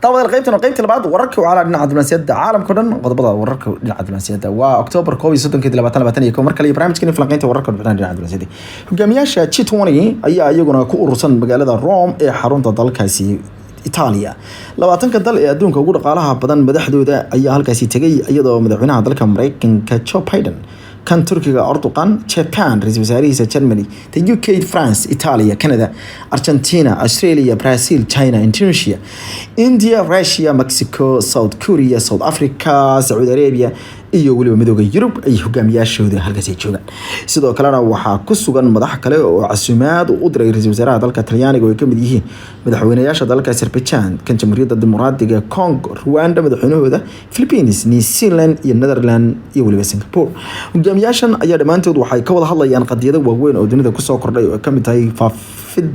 Daawadayaal, qaybtan waa qaybta labaad, wararka wacala dhinaca diblomaasiyadda caalamka o dhan. Qodobada wararka dhinaca diblomaasiyadda waa October 31-keedi 2021. Mar kale iyo barnaamijkani falanqeynta wararka warbixinaha dhinaca diblomaasiyadda. Hogaamiyaasha G20 ayaa iyaguna ku urursan magaalada Rome ee xarunta dalkaasi Italia. 20-ka dal ee adduunka ugu dhaqaalaha badan madaxdooda ayaa halkaasi tegay, iyadoo madaxweynaha dalka Mareykanka Joe Biden, kan Turkiga Erdogan, Japan ra-iisul wasaarihiisa, Germany, the UK, France, Italia, Canada, Argentina, Australia, Brazil, China, Indonesia, India, Russia, Mexico, South Korea, South Africa, Sacuudi Arabia iyo weliba Midooda Yurub ay hogaamiyaashooda halkaasi ay joogaan. Sidoo kalena waxaa ku sugan madax kale oo casuumaad uu u diray ra-iisul wasaaraha dalka Talyaaniga, oo ay kamid yihiin madaxweynayaasha dalka Azerbaijan, kan Jamhuuriyadda Dimuqraadiga Congo, Rwanda madaxweynahooda, Philippines, New Zealand iyo Netherland iyo weliba Singapore. Hogaamiyaashan ayaa dhammaantood waxay ka wada hadlayaan qadiyado waaweyn oo dunida kusoo kordhay, oo ay kamid tahay faafid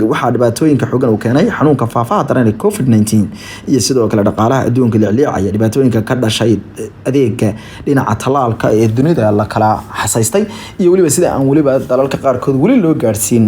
waxaa dhibaatooyinka xoogan uu keenay xanuunka faafaha daran ee COVID-19, iyo sidoo kale dhaqaalaha adduunka liicliicaya, dhibaatooyinka ka dhashay adeega dhinaca tallaalka ee dunida la kala xasaystay, iyo weliba sida aan weliba dalalka qaarkood weli loo gaadhsiin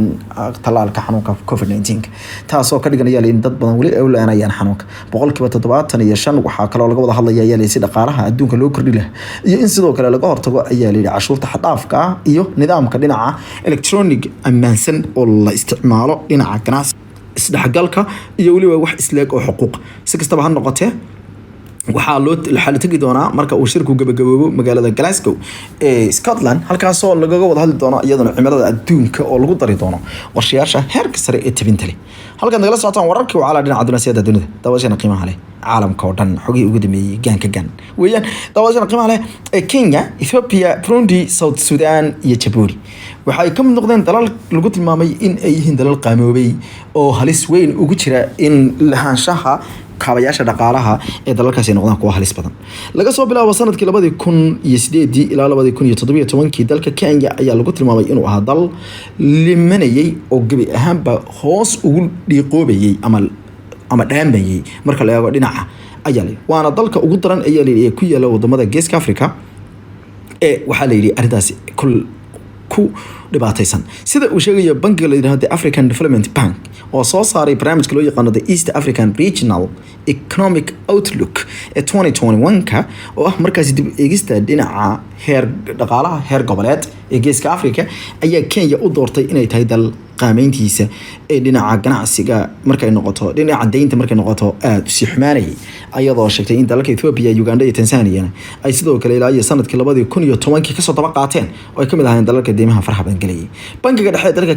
tallaalka xanuunka COVID-19, taasoo ka dhiganaya in dad badan weli ay u leenayaan xanuunka 75%. Waxaa kaloo laga wada hadlaya ayaa layidhi si dhaqaalaha adduunka loo kordhi lahaa iyo in sidoo kale laga hortago ayaa layidhi cashuurta xad-dhaafka ah iyo nidaamka dhinaca electronic ammaansan oo la isticmaalo dhinaca ganacsi, isdhexgalka iyo weliba wax isleeg oo xuquuq. Si kastaba ha noqotee, waxaa la tegi doonaa marka uu shirku gabagaboobo magaalada Glasgow ee Scotland, halkaasoo lagaga wada hadli doono iyaduna cimilada adduunka oo lagu dari doono qorshayaasha heerka sare ee tabinta leh. Halkaad nagala socotaan wararkii wacala dhinaca diblomaasiyadda dunida. Daawashana qiimaha leh, caalamka oo dhan xogihii ugu dambeeyey gaanka gaan weeyaan. Daawashana qiimaha leh, ee Kenya, Ethiopia, Burundi, South Sudan iyo Jabuuti waxay ka mid noqdeen dalal lagu tilmaamay in ay yihiin dalal qaamoobay oo halis weyn ugu jira in lahaanshaha kaabayaasha dhaqaalaha ee dalalkaasi ay noqdaan kuwa halis badan. Laga soo bilaabo sanadkii 2008-dii ilaa 2017-kii, dalka Kenya ayaa lagu tilmaamay inuu ahaa dal limanayay oo gebi ahaanba hoos ugu dhiiqoobayay ama dhaamayay marka la eego dhinaca ayaa la waana dalka ugu daran ayaa la yidhi ee ku yaala wadamada Geeska Africa ee waxaa la yidhi arrintaasi kul ku dhibaataysan, sida uu sheegayo bankiga la yidhahdo the African Development Bank oo soo saaray barnaamijka loo yaqaano the East African Regional Economic Outlook ee 2021-ka, oo ah markaasi dib eegista dhinaca heer dhaqaalaha heer goboleed ee Geeska Africa, ayaa Kenya u doortay inay tahay dal qaameyntiisa ee dhinaca ganacsiga markay noqoto, dhinaca deynta markay noqoto, aada usii xumaanayay, ayadoo sheegtay in dalalka Ethiopia, Uganda iyo Tanzania ay sidoo kale ilaa iyo sanadkii 2010-kii kasoo daba qaateen oo ay kamid ahaayeen dalalka deymaha faraha badan gelayay. Bankiga dhexe ee dalka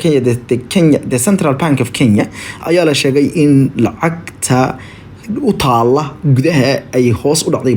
Kenya, the Central Bank of Kenya, ayaa la sheegay in lacagta u taala gudaha ay hoos u dhacday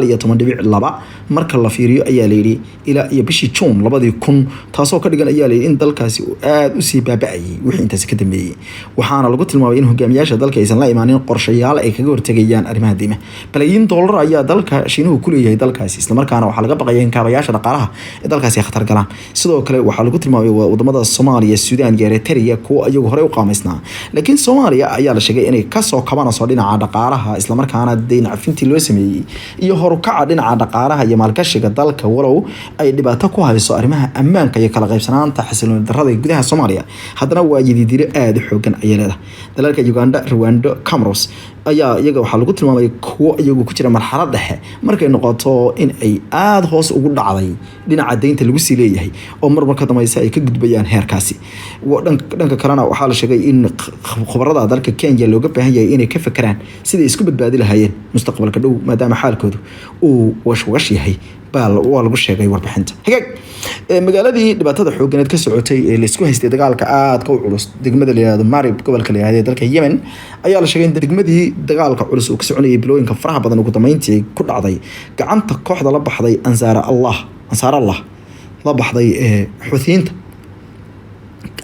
19.2% marka la fiiriyo ayaa layidhi ilaa iyo bishii Juun 2000, taasoo ka dhigan ayaa layidhi in dalkaasi uu aada usii baaba-ayay wixii intaasi ka dambeeyey. Waxaana lagu tilmaamay in hogaamiyaasha dalka aysan la imaanin qorshayaal ay kaga hortegayaan arrimaha deymaha. Balaayiin doolar ayaa dalka Shiinuhu ku leeyahay dalkaasi, islamarkaana waxaa laga baqaya in kaabayaasha dhaqaalaha ee dalkaasi ay khatar galaan. Sidoo kale waxaa lagu tilmaamay wadamada Soomaaliya, Suudaan iyo Eritrea kuwa iyagu horey u qaamaysnaa, laakiin Soomaaliya ayaa la sheegay inay kasoo kabanayso dhinaca dhaqaalaha, islamarkaana deyn cafintii loo sameeyey iyo horukaca dhinaca dhaqaalaha iyo maalgashiga dalka, walow ay dhibaato ku hayso arrimaha ammaanka iyo kala qaybsanaanta xasilooni darrada ee gudaha Soomaaliya, haddana waa yididiro aada u xoogan ayay leedahay. Dalalka Uganda, Rwanda, Comoros ayaa iyaga waxaa lagu tilmaamay kuwo iyagu ku jira marxalad dhexe markay noqoto in ay aada hoos ugu dhacday dhinaca deynta lagu sii leeyahay oo marmar ka dambaysa ay ka gudbayaan heerkaasi. Dhanka kalena waxaa la sheegay in khubarada dalka Kenya looga baahan yahay inay ka fekeraan siday isku badbaadi lahaayeen mustaqbalka dhow, maadaama xaalkoodu uu washwash yahay baa waa lagu sheegay warbixinta. Hagaag, magaaladii dhibaatada xooganeed ka socotay ee laisku haystay dagaalka aadka u culus, degmada la yihahdo Marib, gobolka la yihahdo ee dalka Yemen, ayaa la sheegay in degmadii dagaalka culus uu ka soconayay bilooyinka faraha badan ugu dambeyntii ay ku dhacday gacanta kooxda la baxday Ansaar Allah, Ansaar Allah la baxday ee Xuuthiyiinta.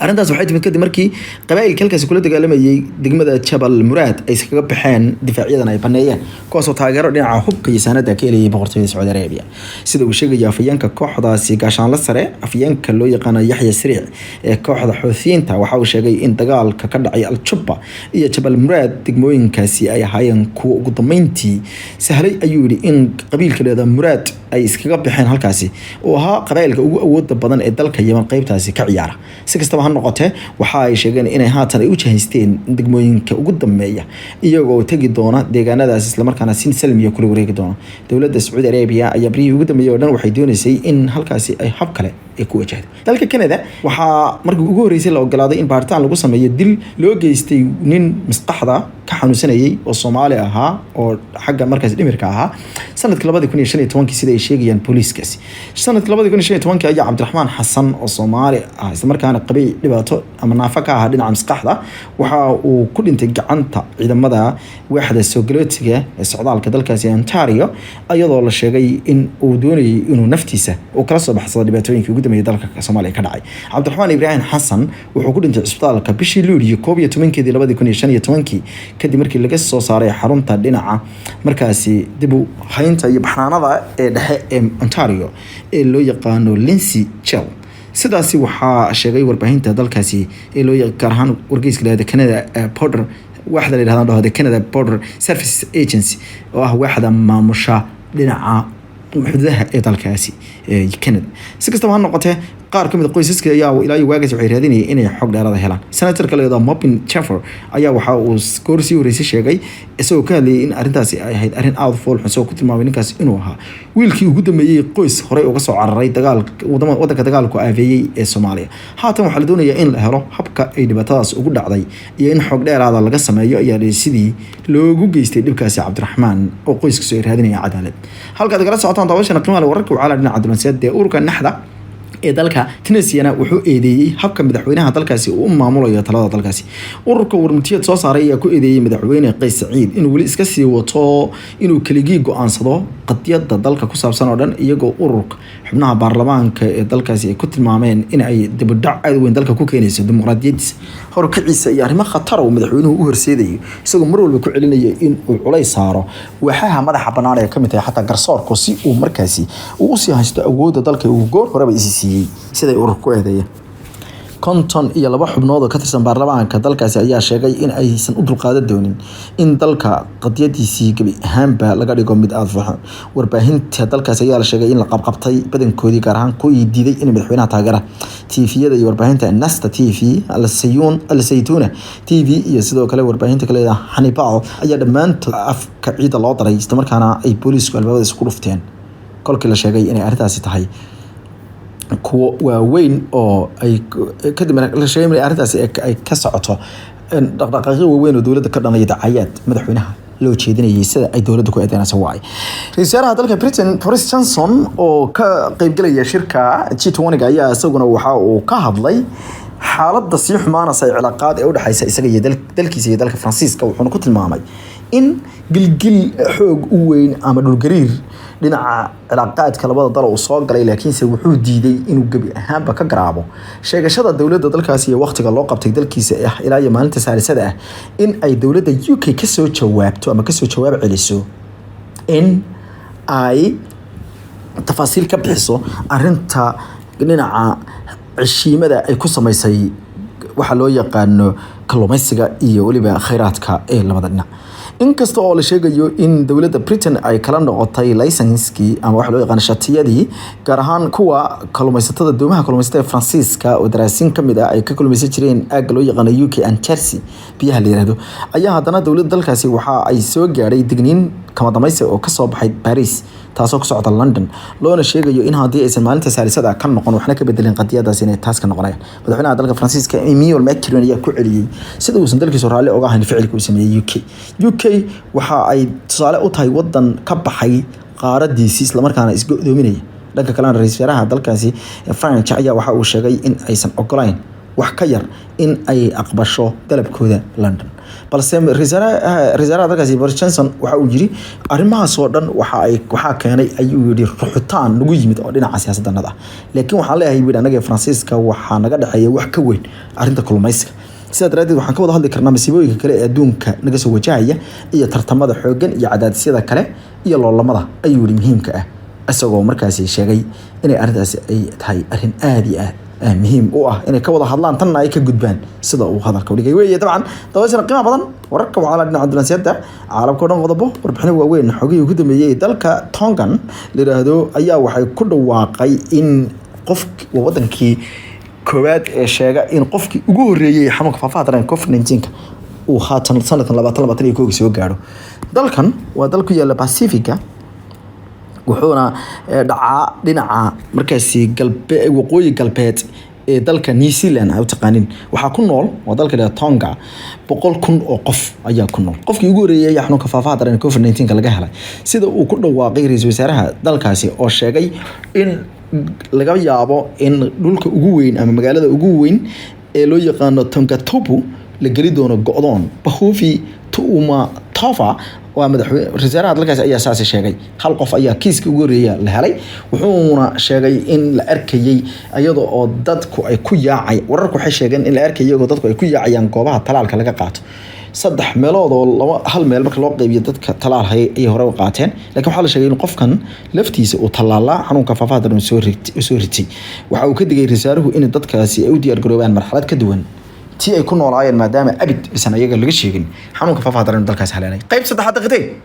Arrintaas waxay timid kadib markii qabaa'ilka halkaasi kula dagaalamayay degmada Jabal Muraad ay iskaga baxeen, difaacyadan ay baneeyeen, kuwaasoo taageero dhinaca hubka iyo saanada ka helayay Boqortooyada Sacuudi Arabiya. Sida uu sheegaya afhayeenka kooxdaasi, gaashaanle sare afhayeenka loo yaqaano Yaxya Sariic ee kooxda Xuuthiyiinta, waxa uu sheegay in dagaalka ka dhacay Al-Jubba iyo Jabal Muraad degmooyinkaasi ay ahaayeen kuwa ugu dambeyntii sahlay, ayuu yidhi, in qabiilka leeda Muraad ay iskaga baxeen halkaasi oo ahaa qabaa'ilka ugu awooda badan ee dalka Yemen qeybtaasi ka ciyaara. Si kastaba ha ha noqotee, waxa ay sheegeen inay haatan ay u jahaysteen degmooyinka ugu dambeeya, iyagoo tegi doona deegaanadaas, islamarkaana si salmiya kula wareegi doona. Dowladda Sacuudi Arabia ayaa baryihii ugu dambeeyay oo dhan waxay dooneysay in halkaasi ay hab kale ay ku wajahdo. Dalka Canada waxaa markii ugu horreysay la ogolaaday in baaritaan lagu sameeyo dil loo geystay nin maskaxda ka xanuunsanayay oo Soomaali ahaa oo xagga markaas dhimirka ahaa sanadka 2015-kii, sida ay sheegayaan booliiskaasi. Sanadka 2015-kii ayaa Cabdiraxmaan Xasan oo Soomaali ah, islamarkaana qabay dhibaato ama naafa ka ahaa dhinaca maskaxda, waxa uu ku dhintay gacanta ciidamada waaxda soogalootiga ee socdaalka dalkaasi Ontario, iyadoo la sheegay in uu doonayay inuu naftiisa uu kala soo baxsado dhibaatooyinkii ugu dambeeyay dalka Soomaaliya ka dhacay. Cabdiraxmaan Ibraahim Xasan wuxuu ku dhintay cisbitaalka bishii Luuliyo 11-keedii 2015-kii, kadib markii laga soo saaray xarunta dhinaca markaasi dib u haynta iyo baxnaanada ee dhexe ee Ontario ee loo yaqaano Lindsay Jail. Sidaasi waxaa sheegay warbaahinta dalkaasi ee loo gaar ahaan wargeyska la yihahdo Canada Border, waaxda la yihahdo dhahdo Canada Border Service Agency, oo ah waaxda maamusha dhinaca xuduudaha ee dalkaasi Canada. Si kastaba ha noqotee, qaar kamid a qoysaska ayaa ilaa iyo waagaas waxay raadinayeen inay xog dheeraada helaan. Senatorka la yihahdo Mobin Jaffer ayaa waxa uu goor sii horeysay sheegay, isagoo ka hadlayay, in arrintaasi ay ahayd arrin aada u fool xun, isagoo ku tilmaamay ninkaasi inuu ahaa wiilkii ugu dambeeyey qoys horey uga soo cararay dagaal wadanka dagaalku aafeeyey ee Soomaaliya. Haatan waxaa la doonayaa in la helo habka ay dhibaatadaas ugu dhacday iyo in xog dheeraada laga sameeyo ayaa la sidii loogu geystay dhibkaasi Cabdiraxmaan, oo qoyskiisu ay raadinayaan cadaalad. Halkaad kala socotaan daawashana qiimaha leh wararka wacala dhinaca diblomaasiyadda ee ururka Naxda ee dalka Tunisiana wuxuu eedeeyey habka madaxweynaha dalkaasi uu u maamulayo talada dalkaasi. Ururka warmutiyad soo saaray ayaa ku eedeeyey madaxweyne Qays Saciid inuu weli iska sii wato inuu keligii go-aansado qadiyada dalka ku saabsan oo dhan, iyagoo ururka xubnaha baarlamaanka ee dalkaasi ay ku tilmaameen in ay dibudhac aad weyn dalka ku keenayso dimuqraadiyadiisa, horkaciisa iyo arrimo khatar uu madaxweynuhu u horseedayo, isagoo mar walba ku celinaya in uu culays saaro waaxaha madaxa bannaan ee kamid tahay xataa garsoorku, si uu markaasi uu usii haysto awoodda dalka uu goor horeba isi siiyey, siday ururka ku eedeeyeen. 52 xubnood oo ka tirsan baarlamaanka dalkaasi ayaa sheegay in aysan u dulqaadan doonin in dalka qadiyadiisii gebi ahaanba laga dhigo mid aada fuxan. Warbaahinta dalkaasi ayaa la sheegay in la qabqabtay badankoodii, gaar ahaan kuwii diiday inay madaxweynaha taageera. TV-yada iyo warbaahinta Nasta TV, Alsaytuna TV iyo sidoo kale warbaahinta kale Hannibal ayaa dhammaantood afka ciida loo daray, islamarkaana ay booliisku albaabada isku dhufteen kolkii la sheegay inay arrintaasi tahay kuwo waaweyn oo ay kadib la sheegay in arrintaasi ay ka socoto dhaqdhaqaaqyo waaweyn oo dowladda ka dhanaya, dacayaad madaxweynaha loo jeedinayay, sida ay dowladda ku eedeynayso. Waay ra-iisul wasaaraha dalka Britain Boris Johnson oo ka qeybgelaya shirka G20 ayaa isaguna waxa uu ka hadlay xaaladda sii xumaanaysa ee cilaaqaad ee u dhexaysa isaga iyo dalkiisa iyo dalka Faransiiska, wuxuuna ku tilmaamay in gilgil xoog u weyn ama dhulgariir dhinaca cilaaqaadka labada dal uu soo galay. Laakiinse wuxuu diiday inuu gebi ahaanba ka garaabo sheegashada dowladda dalkaasi iyo waqtiga loo qabtay dalkiisa ah ilaa iyo maalinta saalisada ah in ay dowladda UK kasoo jawaabto ama kasoo jawaab celiso, in ay tafaasiil ka bixiso arinta dhinaca ceshiimada ay ku sameysay waxaa loo yaqaano kalluumeysiga iyo weliba kheyraadka ee labada dhinac. Inkasta oo la sheegayo in dowladda Britain ay kala noqotay laysanskii ama waxa loo yaqaano shatiyadii, gaar ahaan kuwa kalluumeysatada, doomaha kalluumeysatada ee Faransiiska oo daraasiin ka mid ah ay ka kalluumeysan jireen aagga loo yaqaano UK and Jersey biyaha la yiraahdo, ayaa haddana dowladda dalkaasi waxa ay soo gaadhay digniin kama dambaysi oo kasoo baxay Paris, taasoo ku socota London, loona sheegayo in haddii aysan maalinta saalisada ka noqon waxna ka bedelin qadiyadaas inay taas ka noqonayaan. Madaxweynaha dalka Faransiiska Emmanuel Macron ayaa ku celiyey sida uusan dalkiisu raalli oga ahayn ficilka uu sameeyey UK. UK waxa ay tusaale u tahay wadan ka baxay qaaradiisii, islamarkaana isgo-doominaya. Dhanka kalena, ra-iisul wasaaraha dalkaasi French ayaa waxa uu sheegay in aysan ogolayn wax ka yar in ay aqbasho dalabkooda London. Balse ra-iisul wasaaraha dalkaasi Boris Johnson waxa uu yiri arrimahaas oo dhan waxa ay waxaa keenay, ayuu yidhi, ruxitaan nagu yimid oo dhinaca siyaasaddanada ah, laakiin waxaan leeyahay, buu yidhi, annaga Faransiiska waxaa naga dhexeeya wax ka weyn arrinta kalluumaysiga. Sidaa daraaddeed waxaan ka wada hadli karnaa masiibooyinka kale ee adduunka naga soo wajahaya iyo tartamada xooggan iyo cadaadisyada kale iyo loolamada, ayuu yidhi, muhiimka ah, isagoo markaasi sheegay inay arrintaasi ay tahay arrin aada iyo aad muhiim u ah inay ka wada hadlaan, tanna ay ka gudbaan, sida uu hadalka u dhigay weeye. Dabcan dabaysana qiimaha badan wararka waxaa la dhinaca diblomaasiyadda caalamka o dhan, qodobo warbixino waaweyn. Xogihii ugu dambeeyey ee dalka Tongan la yiraahdo ayaa waxay ku dhawaaqay in qof wadankii koowaad ee sheega in qofkii ugu horreeyey xanuunka faafaha daran COVID-19 uu haatan sanadkan 2021 soo gaadho. Dalkan waa dal ku yaala Pacifica, wuxuuna dhacaa dhinaca markaasi galbe, waqooyi galbeed ee dalka New Zealand ay u taqaanin. Waxaa ku nool, waa dalka la Tonga, 100,000 oo qof ayaa ku nool. Qofkii ugu horreeyay ayaa xanuunka faafaha daran COVID-19 laga helay, sida uu ku dhawaaqay ra'iisul wasaaraha dalkaasi, oo sheegay in laga yaabo in dhulka ugu weyn ama magaalada ugu weyn ee loo yaqaano Tongatapu la geli doono go'doon. Pohufi Tuumatafa waa madaxweyne wasaaraha dalkaasi ayaa saasi sheegay. Hal qof ayaa kiiska ugu horreeya la helay, wuxuuna sheegay in la arkayay iyada oo dadku ay ku yaacay. Wararku waxay sheegeen in la arkayay iyagoo dadku ay ku yaacayaan goobaha talaalka laga qaato. Saddex meelood oo laba hal meel marka loo qaybiyo dadka talaal hayay ayay hore u qaateen, laakiin waxaa la sheegay in qofkan laftiisa uu tallaalaa xanuunka faafaha daran soo ritay. Waxa uu ka digay rasaaruhu in dadkaasi ay u diyaar garoobaan marxalad ka duwan tii ay ku noolaayeen, maadaama abid aysan ayaga laga sheegin xanuunka faafaha daran dalkaas haleelay. Qayb saddexaad daqiiqtay.